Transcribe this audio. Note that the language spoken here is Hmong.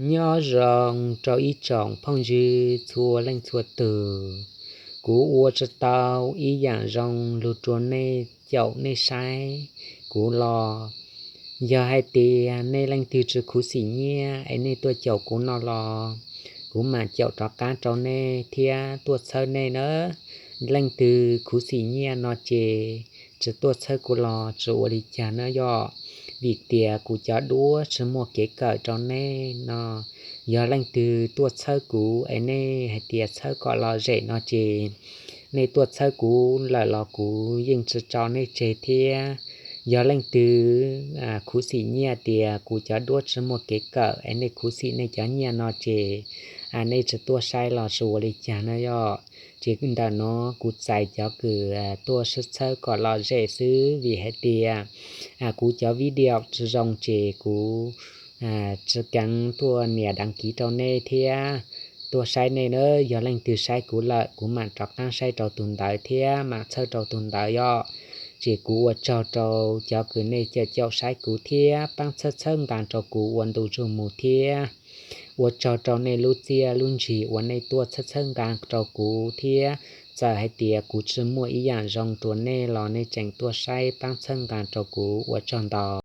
Nyob zoo rau ib tsoom phooj ywg txhua leej txhua tus, kuv ua tsis tau ib yaam zoo lug rua nej caum nej saib kuv los. Yog hais tias nej leej twg tsis khuv xim nyiaj es nej tuaj caum kuv no los, kuv mam caum rov qaab rau nej thiab tuaj txhawb nej nawb. Leej twg khuv xim nyiaj no ces tsis tuaj txhawb kuv los tsis ua li cas nawb yom. Vim tias kuv cov duab tsis muaj kev kawm rau nej no. Yog leej twg tuaj txhawb kuv es nej hais tias txhawb kom lom zem no ces nej tuaj txhawb kuv lawm los kuv yeej tsis tso nej tseg thiab. Yog leej twg khuv xim nyiaj tias kuv cov duab tsis muaj kev kawm es nej khuv xim nej cov nyiaj no ces nej tsis tuaj saib los tsis ua li cas no yom. Ces ntawm no kuv txais cov kws tuaj sib txhawb kom lom zem xwb, vim hais tias kuv cov video tsis zoo ces kuv tsis keev tuaj nias đăng ký rau nej thiab tuaj saib nej nawb. Yog leej twg saib kuv lawm kuv mam rov qaab saib rau tus ntawd thiab mam txhawb rau tus ntawd yom. Ces kuv ua tsaug rau cov kws nej caum caum saib kuv thiab paab txhawb txhawb nqaa rau kuv ua ntu zug mus thiab. Ua tsaug rau nej lub txiaj lub ntsig uas nej tuaj txhawb txhawb nqaa rau kuv thiab. Txawm hais tias kuv tsis muaj ib yaam zoo rua nej los nej tseem tuaj saib paab txhawb nqaa rau kuv, ua tsaug ntau.